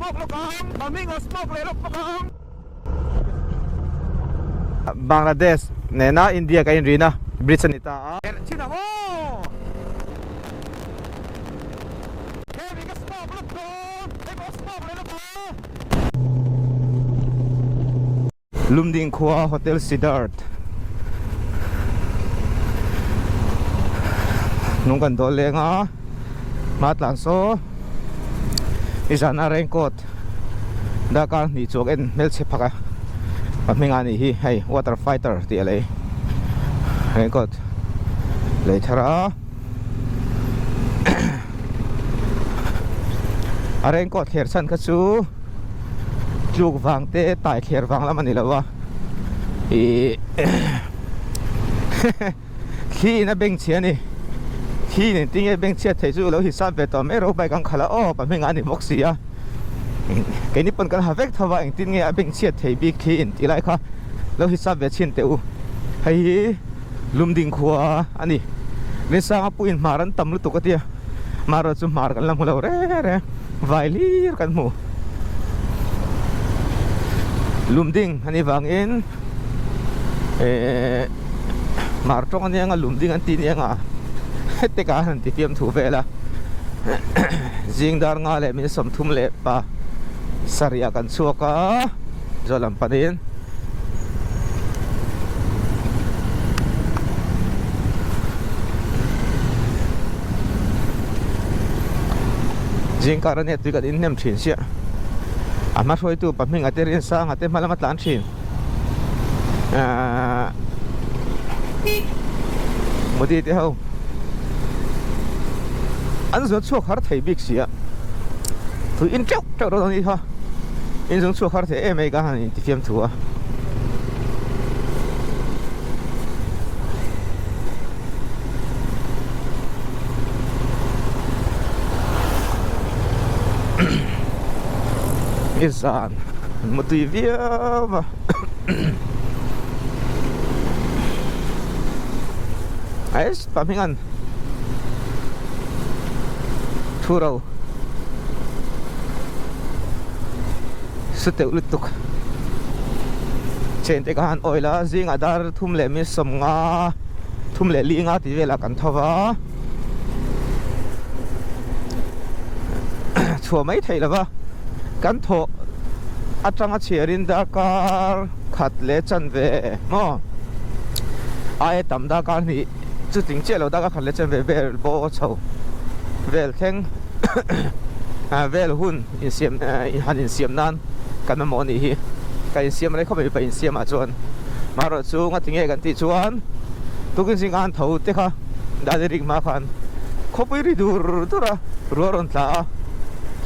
smoke lawk ang, Maming a smoke leh lawk bawk ang. Bangladesh nena India kan inrina bridge a ni ta a. Chin ang aw! Hemi ka smoke lawk dawn, hei pawh smoke leh lawk ang. Lumding khua Hotel Siddharth hnung kan dawl leng a hma tlan saw nizana raincoat darkar hnih chuak en hmelchhe phak a a hming a nih hi hei water fighter tih a lei raincoat lei thar a a raincoat thler chhan kha chu. Tluk vang te tai thler vang lam a ni lo a ih thli in a beng chhia a ni thli in engtin nge beng chhiat theih chu lo hisap ve tawh mai ro bike ang khalh a aw pa hming a ni bawk si a keini pawn kan ha vek tho a engtin nge a beng chhiat theih bik thli in tih lai kha lo hisap ve chhin teh u hei hi Lumding khua a ni Linsanga puiin hmar an tam lutuk a tia Marawh chu hmar kan la hmu lo reng reng vai hlir kan hmu. Lumding a nih vangin ehh hmar tawng a nia nga lumding an tih nia nga hete ka han ti fiam thu vel a zing dar nga leh min 30 leh pa sarih ah kan chhuak a zaw lam panin. Zingkar ania tui kan inhnem thin sia a hma hruaitu pa hming a te rin sang a te hma lama tlan thin ahh Modi te ho an zun chhuak har thei bik sia tui in teuh teuh dawn a ni kha in zun chhuak har thei em em ka han intifiam thu a. I zan mutui viau va ais pa hming an thu ro su teuh lutuk chen te ka han oil a zingah dar thum leh mi 50. Thum leh li nga tih velah kan tho va, chhuah mai theih lova kan thawh atanga chhiarin darkar khat leh chanve maw aia tam darkar hnih chuting chiah lo darkar khat leh chanve vel bawk a chho vel thleng vel hun insiam han insiam nan kan mamawh a nih hi kan insiam rei khawp mai mipa insiamah chuan. Marawh chu ngati nge kan tih chuan tukin zing an tho te kha Dani rik hma khan khawpui ri dur dur a ruah rawn tla a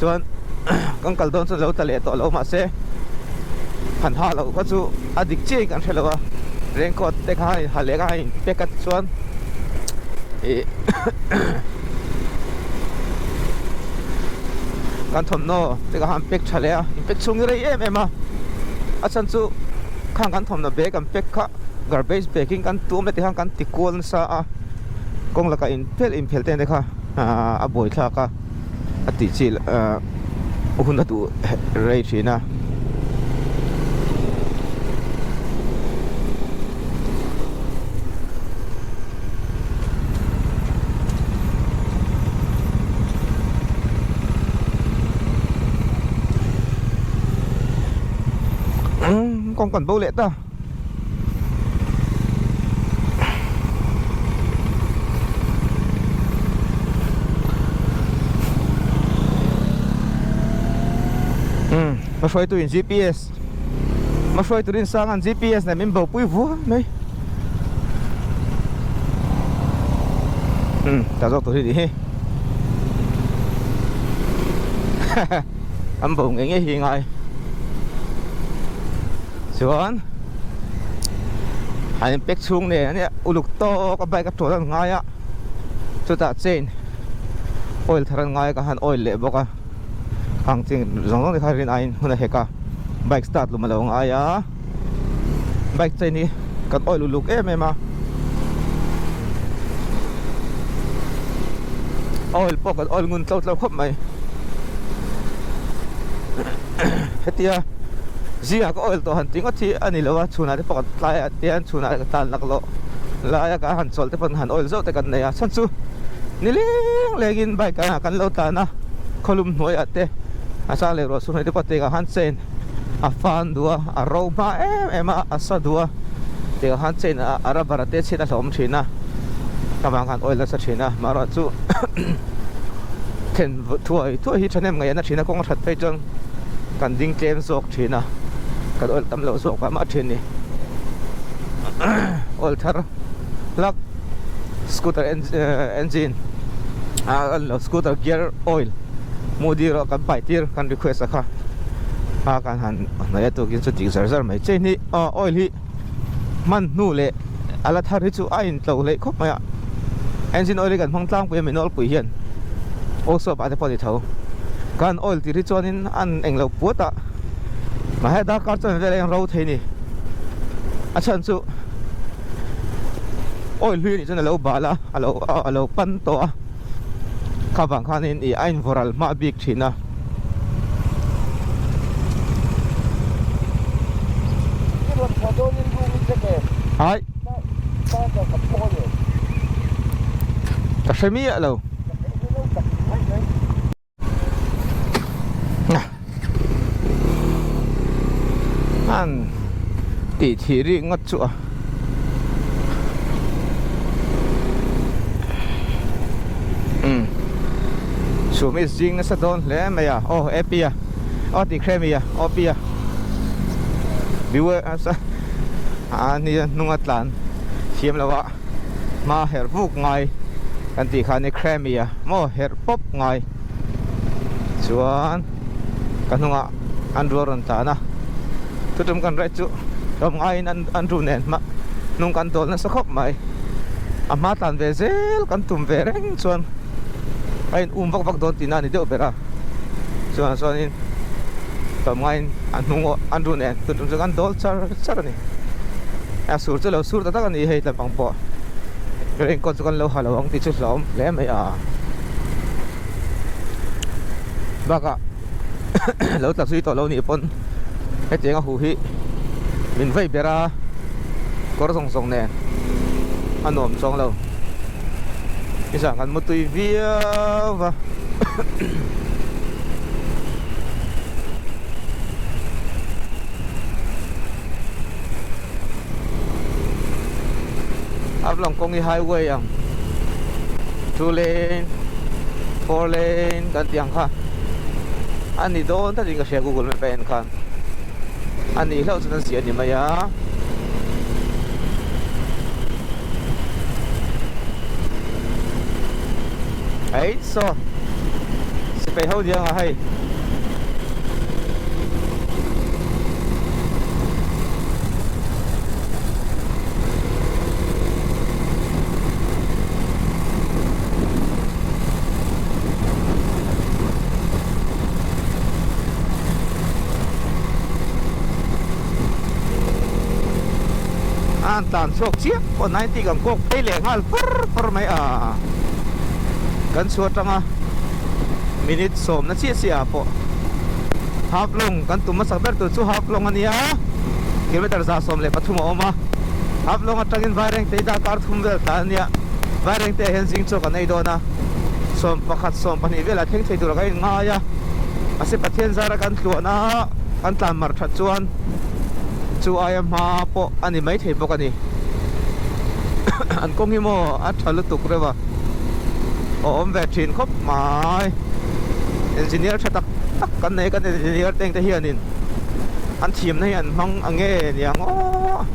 chuan kan kal dawn chuan lo tla leh tawh lo mahse han ha loh kha chu a dik chiah in kan hre lo a raincoat te kha in ha leh kha in pack a tichuan ih kan thawmhnaw te kha an pack tha leh a in pack chhung hi rei em em a a chhan chu. Khang kan thawmhnaw bag an pack kha garbage bag in kan tuam leh tikhan kan ti kual nasa a kawng lakah in phelh in phelh te te kha a buai thlak a a tih chi hun a duh rei thin a. Kawng kan bo leh ta. Umm hma hruaitu in GPS hma hruaitu rin sang an GPS nen min bo pui vuah mai. Umm ta zawk tur hi nih hi. An bo ngei ngei hi ngai chuan an in pack chhung nen ania uluk tawk a bike a chawl an ngai a chutah chain oil thar an ngai a ka han oil leh bawk a khang ching zawng zawng te kha rin aiin hun a hek a bike start lum a lo ngai a bike chain hi kan oil uluk em em a oil pawh kan oil ngun tlo tlo khawp mai. Hetia zingah ka oil tawh han ti ngawt hi a ni lo a, chhunah te pawh ka tlai ah te hian chhunah ka tlan laklawh laia ka han chawlh te pawn han oil zauh te kan nei a, chhan chu ni leng lengin bike ah kan lo tlan a, khawlum hnuaiah te a chang leh ruah chhung hnuai te pawh tengah khan chain a fan duh a, a ro hma em em a, a sa duh a, tengah khan chain a rubber a te chhiat a hlauhawm thin a, ka vang khan oil nasa thin a, amaherawhchu then thuai thuai hi thahnem ngaih a na thin a, kawng a that phei chuan kan ding tlem zawk thin a, kan oil tam loh zawk vah mah thin a ni. Oil thar hlak scooter engine ah scooter gear oil mudi erawh kan pai tir kan request a kha a kan han hnawih a tukin chu dik zar zar mai chain hi oil hi hman hnu leh a la thar hi chu a in tlo hleih khawp mai a engine oil hi kan hmang tlangpui a mi nawlpui hian workshop ah te pawh a ni tho kan oil tir hi chuanin an englo puat a mahse darkar chuan vel a eng ro thei a ni a chhan chu oil hlui a nih chuan a lo bal a a lo a lo pan tawh a. Kha vang khanin ih a invaw ral hma bik thin a. I rawn chhuah dawnin room i check em? Hai. Charger ka pawh a ni em? Ka hre miah lo. Ka hre lo tak mai mai. An tih thih rik ngawt chu a umm chhum hi zing nasa dawn hle mai a aw A P a aw tih hre mi a aw P a viewer a nia hnung a tlan thiam lo a. Hma herh vuk ngai kan tih kha ni Kremi a maw herh pawp ngai chuan ka hnungah an rual rawn tlan a thutum kan raih chu tlawm ngaiin an an ru nen hma hnung kan dawl nasa khawp mai a hma tlan ve zel kan tum ve reng chuan a in um vak vak dawn tihna a ni deuh ber a chuan chuanin tlawm ngaiin a hnung an ru nen thutum chu kan dawl char char a ni. A sur chu lo sur ta tak a ni hei tlampang pawh raincoat chu kan lo ha lo ang tih chu hlauhawm hle mai a bakah lo tla zui tawh lo nih pawn hetiang a huh hi min vei ber a kawr zawng zawng nen a nuam chuang lo nizan kan mutui viau va. Haflong kawng hi highway ang two lane four lane kan tih ang kha a ni dawn tlat in ka hria google map a en khan a nih hlauh chuan an ziah a ni mai a. Ei saw sipai ho diang a hei. An tlan chhuak chiah pawh 90 kan kawk phei leh nghal fur fur mai a kan chhuah atanga minute sawmna chiah chiah ah pawh half long kan tum hmasak ber tur chu half long a nia kilometer 113 a awm a half long atangin Vairengte hi darkar thum vel tlan a nia Vairengte ah hian zing chaw kan ei dawn a 11 12 velah thleng thei tur ah kan inngai a mahse Pathian zara kan tluahna kan tlan mar that chuan chu aia hma pawh a ni maithei bawk a ni an kawng hi maw a tha lutuk reuh a a awm ve thin khawp mai engineer tha tak tak kan nei a kan engineer te te hianin an thiamna hi an hmang ang nge niang aw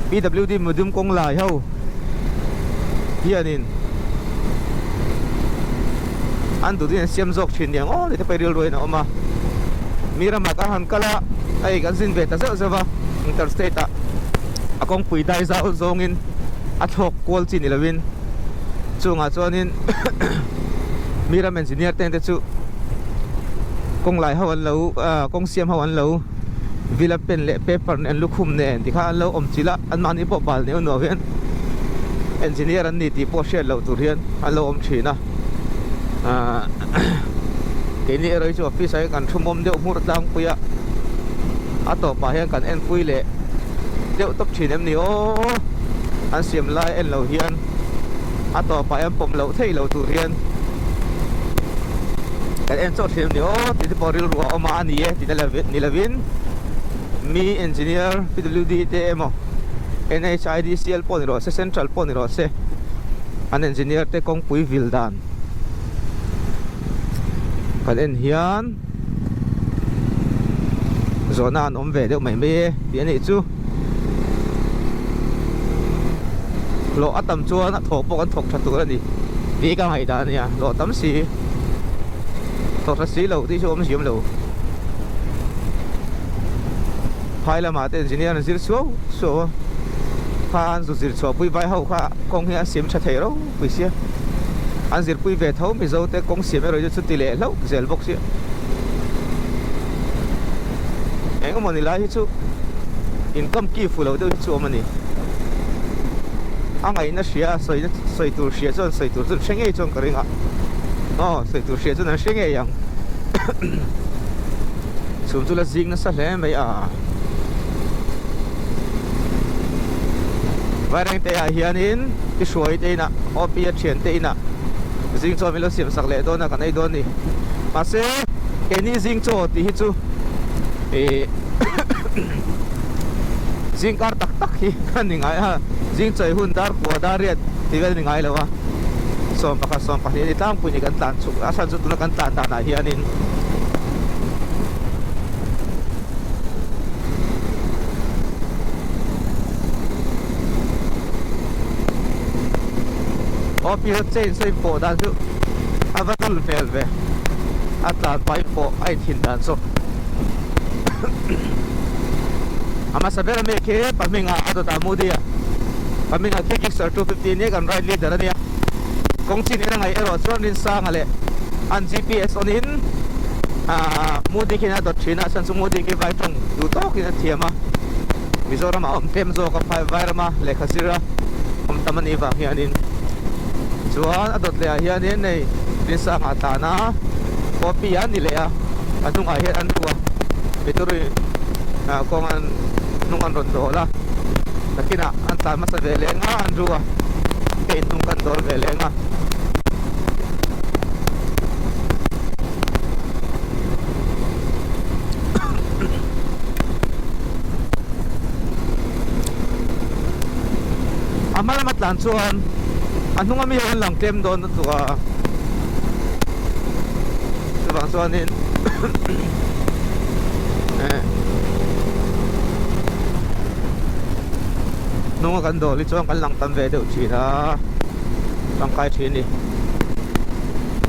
P W D mudum kawng lai ho hianin an duh duhin an siam zawk thin niang aw tih te pawh hi rilru in a awm a mi ramah kan han kal a hei kan zin ve ta zeuh zeuh a interstate ah a kawngpui dai zau zawngin a thlawk kual chi ni lovin chungah chuanin mi ram engineer te te chu kawng lai ho an lo ah kawng siam ho an lo villa pen leh paper nen lukhum nen tikhan an lo awm chilh a anmahni pawh bal neuh nuau hian engineer an ni tih pawh hriat loh tur hian an lo awm thin a. Keini erawh hi chu office ah hian kan thu mawm deuh hmur tlangpui a, a tawpah hian kan enpui leh deuh tawp thin em ni aw? An siam lai en lo hian a tawpah hian pawm loh theih loh tur hian kan en chawt thin em ni aw tih te pawh rilru a awm a, a ni e tih na ni lovin mi engineer PWD te emaw NHIDCL pawh ni rawh se central pawh ni rawh se an engineer te kawngpui vil dan kan en hian zawhna an awm ve deuh mai mai e tih a nih chu hlawh a tam chuan a thawh pawh kan thawk tha tur a ni tih ka ngaihdan a nia hlawh tam si thawk tha si lo tih chu awm ziam lo phai lamah te engineer an zir suau suau a kha an zu zir chhuah pui vai ho kha kawng hi an siam tha thei ro. pui sia an zirpui ve tho mizo te kawng siam erawh hi chu chuti leh hlauh zel bawk sia eng emaw ni lai hi chu income ki fu lo deuh hi chu awm a ni a ngaihna hria a sawi sawi tur hria chuan sawi tur chu an hre ngei chuan ka ring a aw sawi tur hria chuan an hre ngei ang chhum chu la zing nasa hle mai a Vairengte ah hianin i hruai te inah OP a thian te inah zing chaw min lo siam sak leh dawn a kan ei dawn a ni mahse keini zing chaw tih hi chu ih zing kar tak tak hi a ni ngai a zing chawi hun dar kua dar riat tih vel a ni ngai lo a 11 12 a ni tlangpui ni kan tlan chhuk a chhan chu tuna kan tlan danah hianin. Aw pi ho chain saw in pawh dan chu a va dul hmel ve a tlan pah in pawh a inthin dan chu a hmasa ber ami khi pahming ah a dawt ah Modi a pahming ah khi Gixxer 250 nia kan ride leader ania kawng chin en a ngaih erawh chuan Rinsanga leh an GPS on in ahh Modi khian a dawt thin a chuan chu Modi khi vai tawng duh tawkin a thiam a Mizoram ah a awm tlem zawk a phai vai rama lehkha zir a awm tam a nih vang hianin chuan a dawt leh ah hianin hei Rinsanga a tlan a copy a ni leh a a hnungah hian an ru a mituri ah kawng an hnung an rawn dawl a nakinah an tlan hmasa ve leh nga an ru a ka inhnung kan dawl ve leh nga. A hma lama tlan chuan a hnung ami hian lang tlem dawn lutuk a chuvang chuanin eh hnunga kan dawl hi chuan kan lang tam ve deuh thin a tangkai thin a ni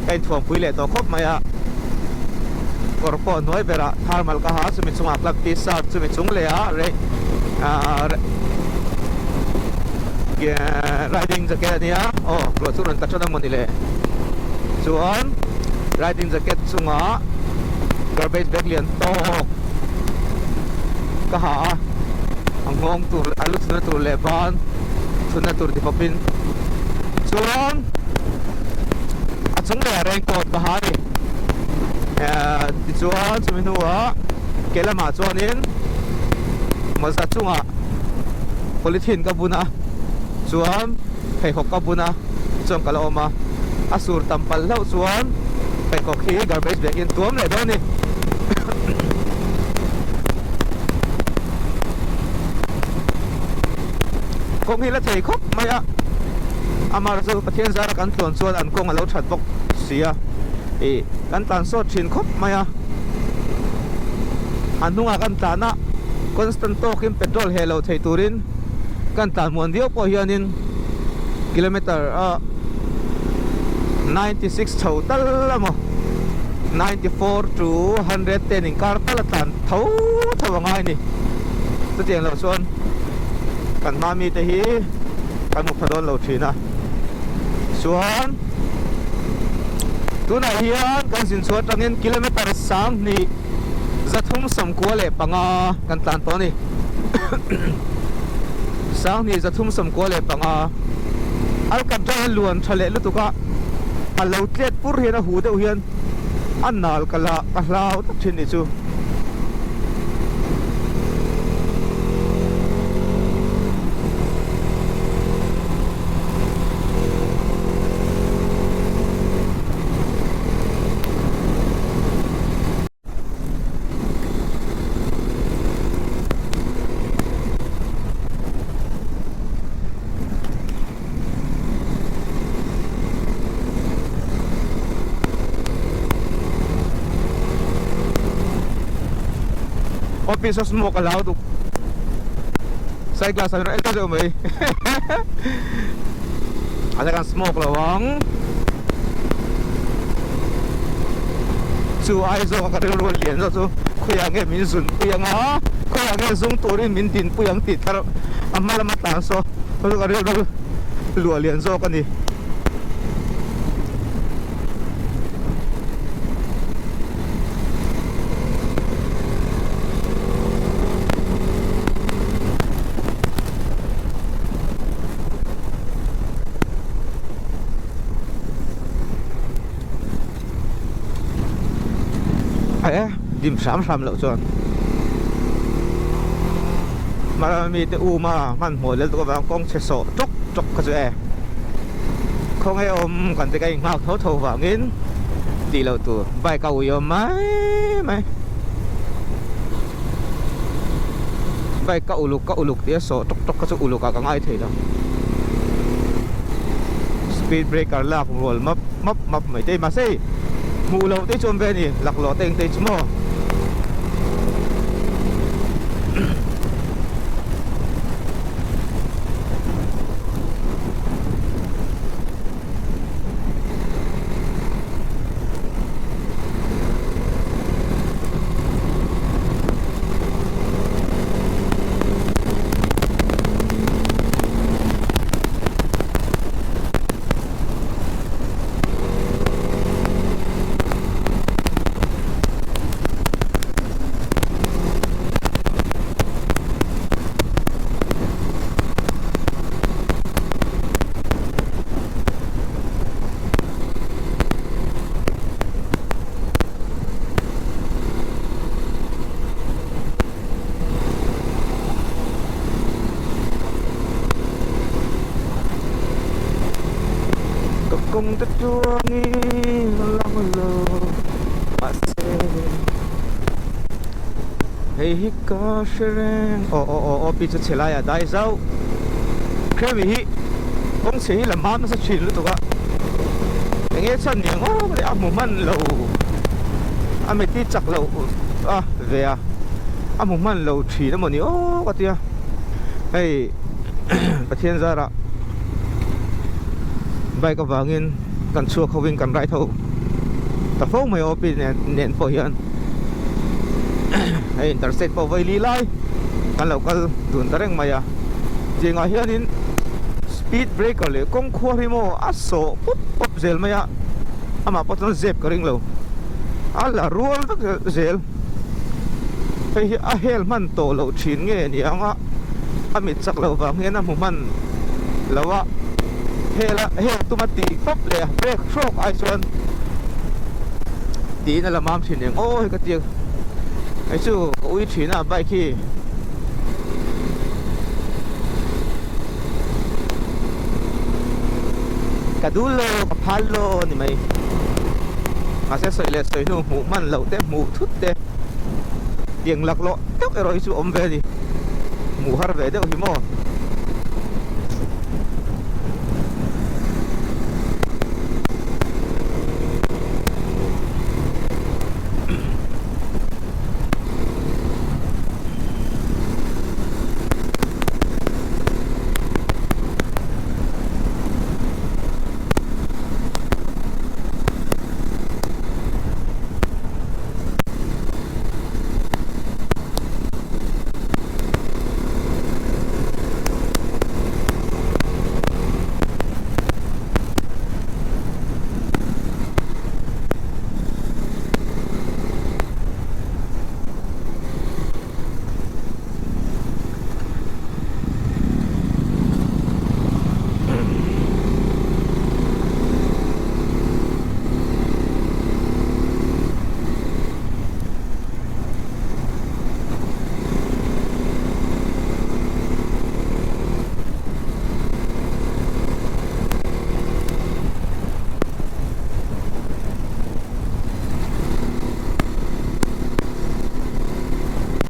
ka inthuampui leh tawh khawp mai a kawr pawh hnuai berah thermal ka ha a chumi chungah club t-shirt chumi chung leh ah ah riding jacket a nia aw ruah chu rawn tla tan a mawni le chuan riding jacket chungah garbage bag lian tawk ka ha a a nghawng tur a lu chhunna tur leh ban chhunna tur ti pawpin chuan a chung leh a raincoat ka ha a ni ehh tichuan chumi hnuah ke lamah chuanin mawza chungah polythene ka bun a chuan pheikhawk ka bun a chuan ka la awm a a sur tam palh hlauh chuan pheikhawk hi garbage bag in tuam leh dawn a ni. Kawng hi la thei khawp mai a, amah chu Pathian zara kan tluan chuan an kawng a lo that bawk si a, ih kan tlan sawt thin khawp mai a, a hnungah kan tlan a, constant tawkin petrol heh lo thei turin kan tlan muan viau pawh hianin kilometer a 96 chho tal emaw 94 to 110 inkar tal a tlan tho tho a ngai a ni chutiang loh chuan kan hma mite hi kan hmu pha dawn lo thin a chuan tunah hian kan zin chhuah atangin kilometer 10 395 kan tlan tawh a ni 1395 Alcatraz a luan tha leh lutuk a a lo tlet pur hian a huh deuh hian. A nal ka la ka hlau tak thin ni chu. Office a smoke a lau duk side glass an rawn en ta deuh mai a la kan smoke lo ang chu ai zawk a ka rilru a lian zawk chu khawiah nge min zun pui ang a khawiah nge zung turin min din pui ang tih thar a hma lama tlan saw chu ka rilru luah lian zawk a ni. E dim hram hram loh chuan hmara mi te um a hmanhmawh lel tuk avang kawng chhe sawh tawk tawk kha chu e khawnge awm kan te ka inghak tho tho vangin tih loh tur bike a ui awm mai mai bike ka uluk ka uluk tih a sawh tawk tawk kha chu uluk ah ka ngai thei lo speed breaker lak rual map map map mai te mahse hei hmuh loh te chu awm ve a ni laklawh te eng te chu maw. Ka kawng te chuangin a lang lo mahse hei hi ka hre reng aw aw aw aw pi chu chhe laiah dai zauh Kremi hi kawng chhe hi la hma nasa thin lutuk a enge chhan ni ang aw a hmu hman lo a meti chak loh a ve a a hmu hman lo thin emaw ni aw ka tia hei Pathian zarah bike avangin kan chhuak hovin kan ride ho ta fo mai aw pi nen nen pawh hian hei interstate pawh vawi li lai kan lo kal dun ta reng mai a zingah hianin speed breaker leh kawng khuar hi maw a sawh pawp pawp zel mai a amah pawh chuan zep ka ring lo a la rual vek zel. Hei hi a hel hman tawh loh thin nge ni ang a, a mit chak loh vang hian a hmu hman lo a, hel a hel tum a tih pawp leh a brake hrawk ai chuan tiin a la mam thin eng aw hei ka tia hei chu ka ui thin a bike hi. Ka dul lo, ka phal lo a ni mai. Mahse sawi leh sawi hnu hmuh hman loh te, hmuh thut te tiang laklawh deuh erawh hi chu awm ve a ni. Hmuh har ve deuh hi maw.